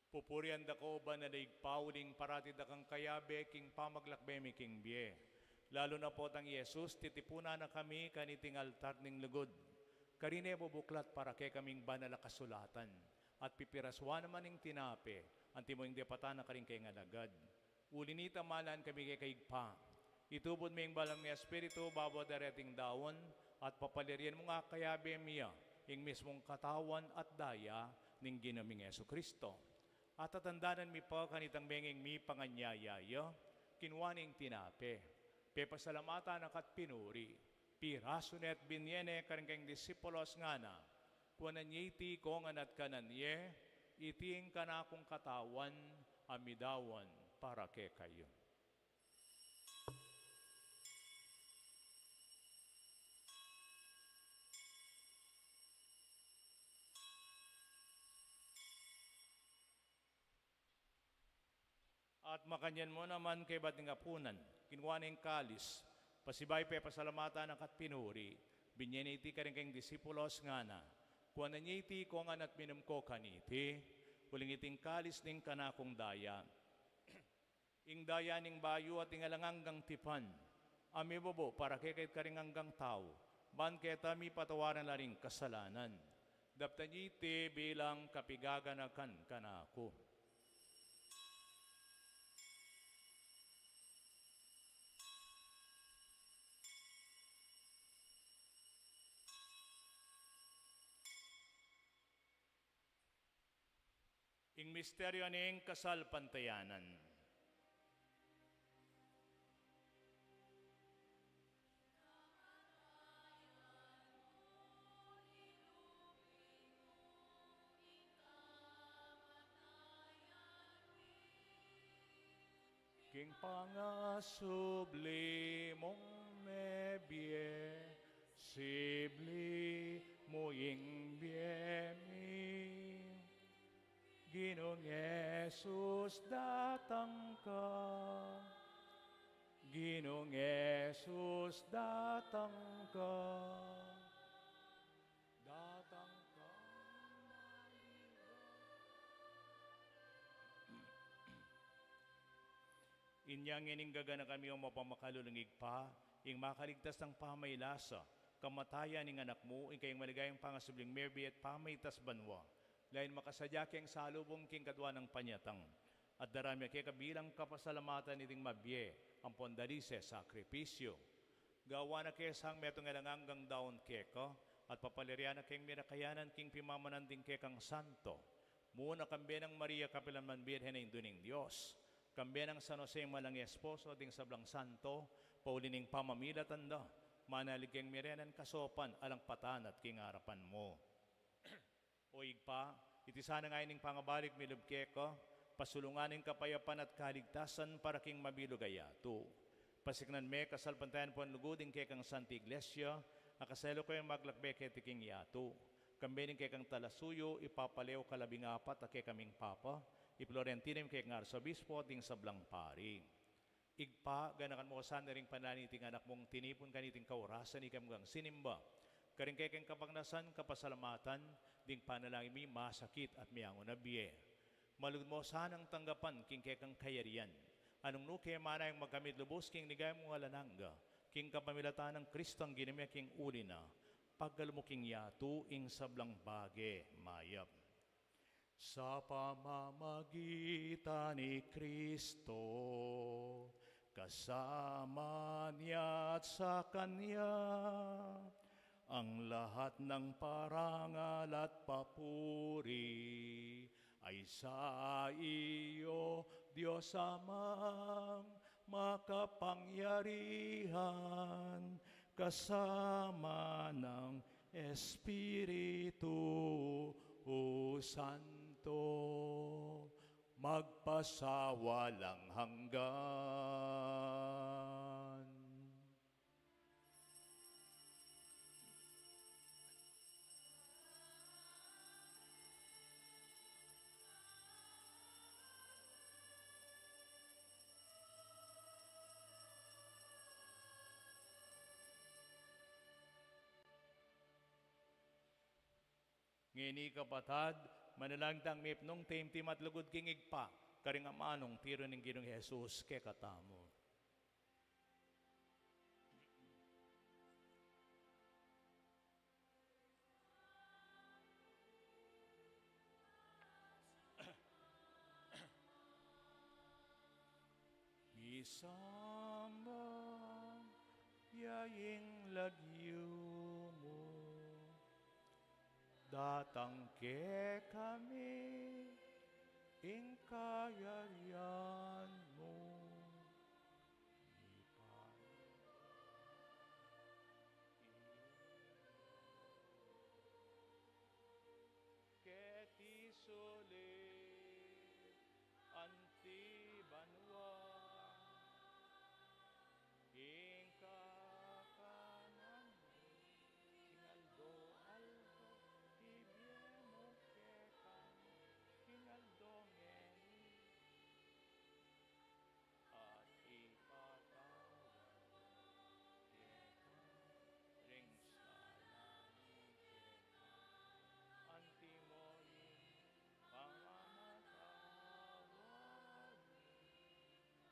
Pupurian da ka, O banal a Ibpa, uling parati da kang kayabe king pamaglakbe mi king bie. Lalu na potang i Jesus, titipunan na kami kaniting altar ning lugud. Karine bubuklat para kekaming banal a kasulatan, at pipirasuan na man ing tinape, antimo ing depatan na karing kayang alagad. Uli nita, malan kami keka, Ibpa. Itubud me ing banal mung Espiritu babo da reting daun, at papaliran mu nga kayabe mi ya, ing mismung katawan at daya ning Ginu ming Jesucristo. At tatandanan mi pa kanitang mengeng mipanganyaya ya, kinua ne ing tinape, pepasalamatan na ka't pinuri, pirasu ne at binie ne karing kayang disipulos, ngana: Kuanan ye iti kongan at kanan ye, iti ing kanakung katawan a midaun para kekayu. At makanyan mu naman kaybat ning apunan, kinua ne ing kalis, pasibayu pepasalamatan na ka't pinuri, binie ne iti karing kayang disipulos, ngana: Kuanan ye iti kongan at minum ko kaniti, uling iti ing kalis ning kanakung daya, ing daya ning bayu at ing alang anggang tipan, a mibubu para kekayu at karing anggang tau, ban keta mipatawaran la ring kasalanan. Daptan ye iti bilang kapigaganakan kanaku. Ing misteryo ning kasalpantayanan. King pangasubli mung mebie, sibli mu ing bie mi. Ginung Jesus, datang ka. Ginung Jesus, datang ka. Datang ka. Inya ngening gaganakan mi, o mapamakalulung Ibpa, ing makaligtas nang pamailasa, kamatayan ning Anak mu, ing kayang maligayang pangasubling mebie at pamaitas banua, lalu makasadya keng salubung king kadua nang panyatang, at darame keka bilang kapasalamatan iting mabie ampon dalise sakripisyu. Gawan na ke sang metung alang anggang daun keka, at papaliran na keng mirakayanan king pimamanan ding kekang santo. Muna kambe nang Maria kapilan man Birhen a Indu ning Dios, kambe nang San Jose malang esposo ding sablang santo, pauli ning pamamilatan da, manalig keng mirenan kasaupan alang patanat king arapan mu. O Ibpa, iti sana ngeni ing pangabalik mi lub keka, pasulungan ing kapayapan at kaligtasan para king mabilug a yatu. Pasiknan me kasalpantayanan ampon lugud ing kekang Santa Iglesia, a kasalu keng maglakbe keti king yatu. Kambe ning kekang talasuyu, i Papa Leo kalabing apat a kekaming Papa, i Florentino ing kekang Arsobispo, ding sablang pari. Ibpa, ganakan mu sana ring panalangin ning Anak mung tinipun kaniting kaurasan ikam ngan sinimba karing kekeng kapagnasan, kapasalamatan ding panalangin mi masakit at miangun a bie. Malugud mu sanang tanggapan king kekang kayarian. Nung nu ke manayang magkamit lubus king ligaya mung alang angga, king kapamilatan nang Kristong Ginu mi, king uli na, pagkalub mu king yatu ing sablang bage mayap. Sa pamamagitan ni Kristo, kasama niya at sa Kanya, ang lahat ng parangal at papuri ay sa iyo, Diyos Amang makapangyarihan, kasama ng Espiritu Santo, magpasawalang hanggan. Ngeni, kapatad, manalangin tang mipnung taimtim at lugud king Ibpa, karing amanung tiru ning Ginung Jesus kekatamu. Misamban ya ing lagyu mu, datang kekami ing kayarian mu. Mipamintuan keti sulip anti banua. Ing kakanan mi king aldo-aldo ibie mu kekami king aldo ngeni. At ipatawad mu kekami ring sala mi keka, anti mu ing pamamatawad mi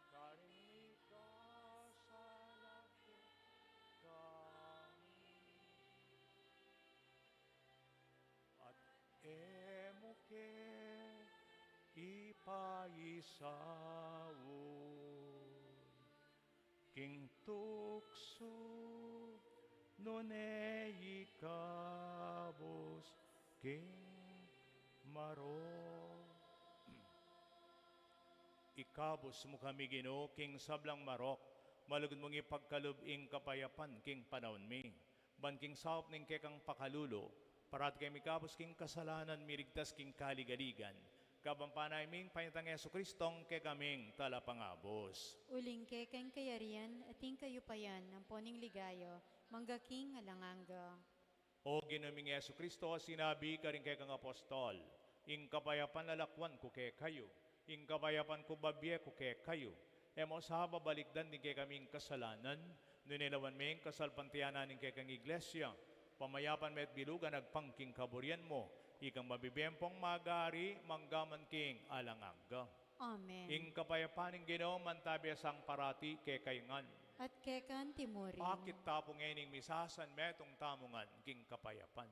karing mikasala kekami. At e mu ke ipaisaul king tuksu, nune ikabus king marok Ikabus mu kami, Ginu, king sablang marok, malugud mung ipagkalub ing kapayapan king panaun mi. Ban king saup ning kekang pakalulu, parati kami ikabus king kasalanan, mirigtas king kaligaligan. Kabang panayam ning panyatang Jesu Kristong kekaming Talapangabus. Uling keka ing kayarian, at ing kayupayan, ampon ing ligaya, mangga king alang angga. O Ginu ming Jesu Kristo, sinabi karing kekang apostol, ing kapayapan lalakwan ku kekayu, ing kapayapan ku babie ku kekayu. E mu sa babalikdan ding kekaming kasalanan, nune lawan me ing kasalpantayanan ning kekang Iglesia, pamayapan me at bilugan agpang king kaburian mu, ikang mabibie ampong magari, mangga man king alang angga. Amen. Ing kapayapan ning Ginu mantabe sa parati kekayu ngan. At keka naman. Akit tamu ngening misa san metung tamu ngan king kapayapan.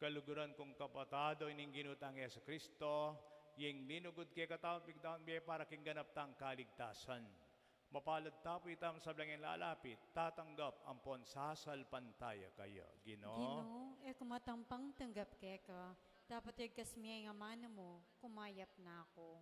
Kaluguran kung kapatad, o ning Ginu tang Jesu Kristo, ing linugud kekatamu at pigdaun bie para king ganap tang kaligtasan. Mapalad ta pu, ita mu sablang lalapit, tatanggap ampon sasalpantaya kaya. Ginu. Ginu, e ku matampang tanggap keka, dapot igkas mu ing amanu mu, kumayap na ku.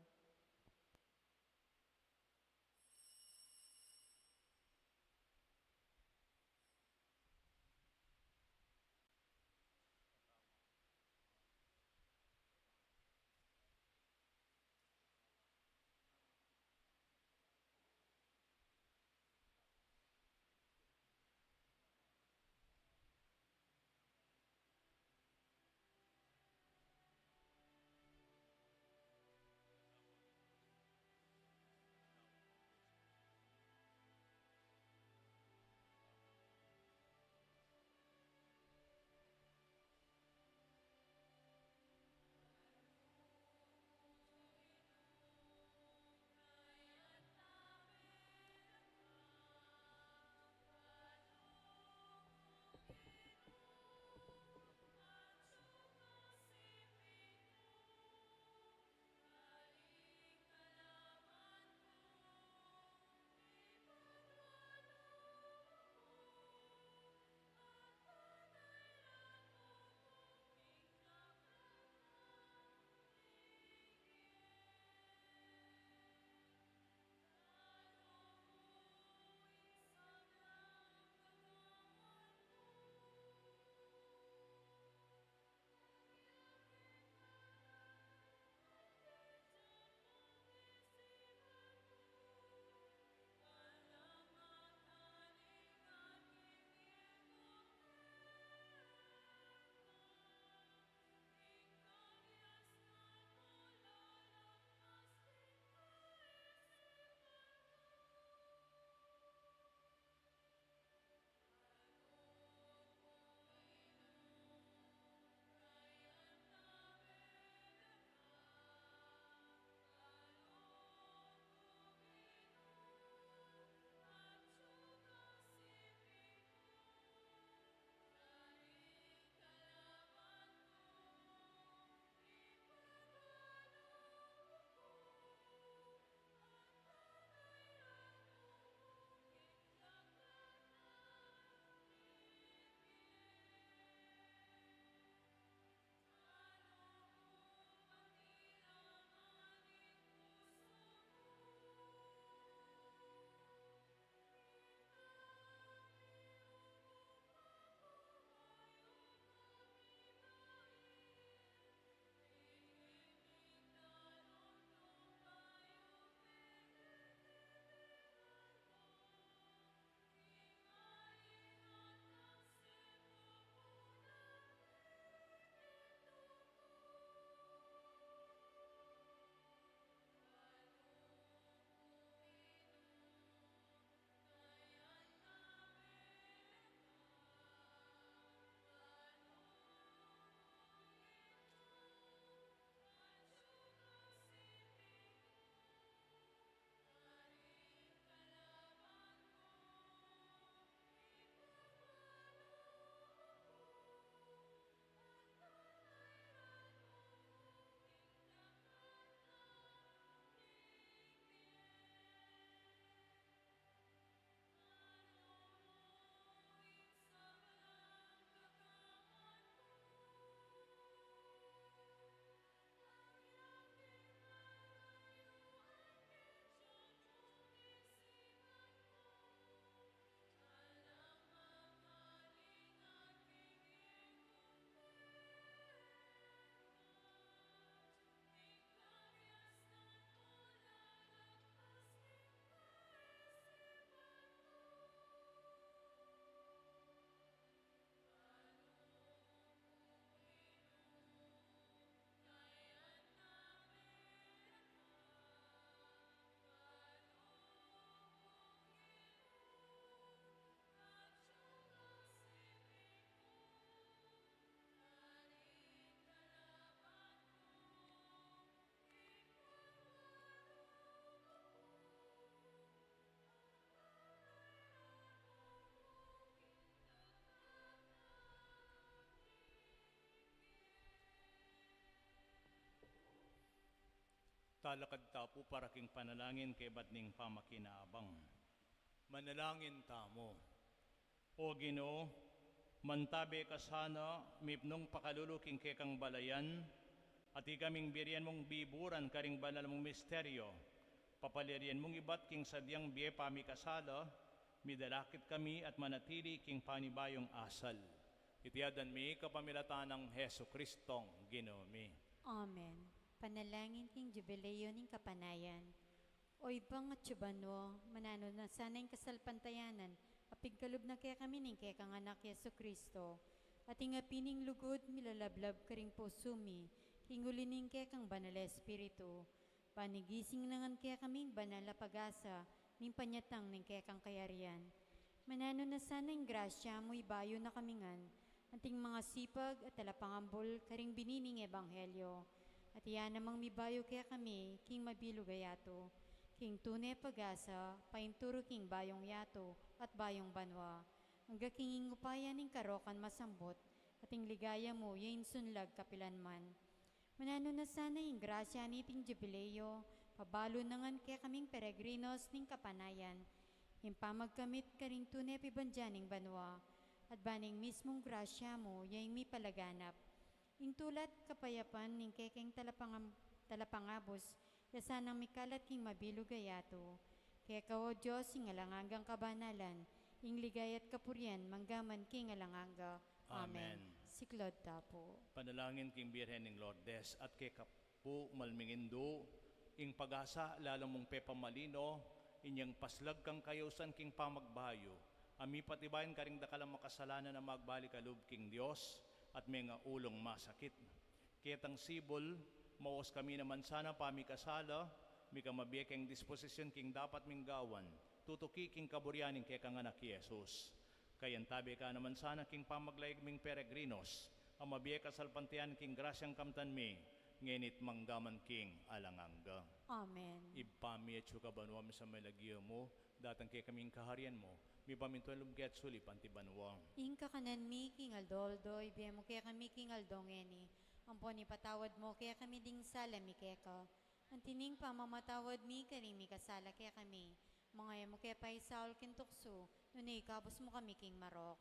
Talakad ta pu para king panalangin kaybat ning pamakinabang. Manalangin tamu. O Ginu, mantabe ka sana mipnung pakalulu king kekang balayan, at ikaming birian mung biburan karing banal mung misteryo, papalirian mung ibat king sadyang bie pamikasala, midalakit kami at manatili king panibayung asal. Iti aduan mi kapamilatan nang Jesu Kristong Ginu mi. Amen. Panalangin king Jubileo ning Kapanayan. O Ibpa a atsu banua, mananu na sana ing kasalpantayanan a pigkalub na kekami ning kekang Anak Jesu Kristo, at ing api ning lugud milalablab karing pusu mi, king uli ning kekang Banal a Espiritu, ban igising na ngan kekaming banal a pag-asa ning panyatang ning kekang kayarian. Mananu na sana ing grasya mu ibayu na kami ngan, anting mangasipag at talapangambul karing bini ning ebanghelyo, at iya namang mibayu kekami king mabilug a yatu, king tune pag-asa, painturu king bayung yatu at bayung banua, angga king ing upaya ning karokan masambut, at ing ligaya mu ya insunlag kapilanman. Mananu na sana ing grasya niting Jubileo, pabalu na ngan kekaming peregrinos ning kapanayan, ing pamagkamit karing tune pibandya ning banua, at ban ing mismung grasya mu ya ing mipalaganap. Ing tula't kapayapan ning kekeng talapangam-, talapangabus, ya sanang mikalat king mabilug a yatu. Keka, O Dios, ing alang anggang kabanalan, ing ligaya't kapurian, manggaman king alang angga. Amen. Amen. Siklaud ta pu. Panalangin king Birhen ning Lourdes at keka pu, Mal ming Indu, ing pag-asa lalu mung pepamalino, inyang paslag kang kayusan king pamagbayu, a mipatibayan karing dakal a makasalanan a magbalik a lub king Dios at mengaulung masakit. Ketang sibul, maus kami naman sana pamikasala, mikamabie keng disposisyun king dapat ming gawan, tutuki king kaburian ning kekang Anak Jesus. Kayantabe ka naman sana king pamaglaig ming peregrinos, a mabie kasalpantayanan king grasyang kamtan mi, ngeni't manggaman king alang angga. Amen. Ibpa mi, atsu ka banua, misamban ya ing lagyu mu, datang kekami ing kaharian mu, mipamintuan lub keka sulip anti banua. Ing kakanan mi king aldo-aldo, ibie mu kekami king aldo ngeni, ampon ipatawad mu kekami ding sala mi keka, anti ning pamamatawad mi karing mikasala kekami, manga e mu ke paisaul king tuksu, nune ikabus mu kami king marok.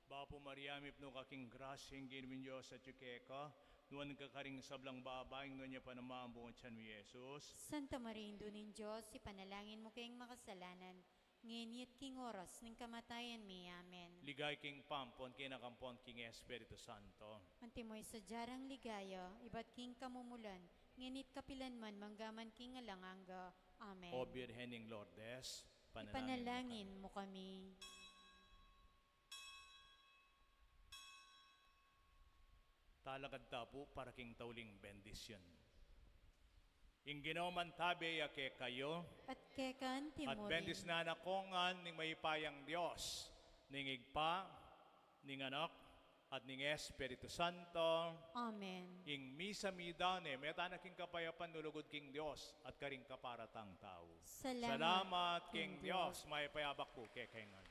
Bapu Maria, mipnu ka king grasya, ing Ginung Dios atyu keka, nuan ka karing sablang babai, nuan ya pa naman ing bunga ning tiyan mu, Jesus. Santa Maria, Indu ning Dios, ipanalangin mu keng makasalanan, ngeni at king oras ning kamatayan mi. Amen. Ligaya king Ibpa, ampon king Anak, ampon king Espiritu Santo. Antimo ing sadya rang ligaya, ibat king kamumulan, ngeni't kapilanman, manggaman king alang angga. Amen. O Birhen ning Lourdes, ipanalangin mu kami. Talakad ta pu para king tauling bendisyun. Ing Ginu mantabe ya kekayu. At keka naman. At bendisnan na kayu ngan ning mayupayang Dios, ning Ibpa, ning Anak, at ning Espiritu Santo. Amen. Ing misa meyari na, mete na king kapayapan, lulugud king Dios at karing kaparatang tau. Salamat king Dios. Mayap a abak pu kekayu ngan.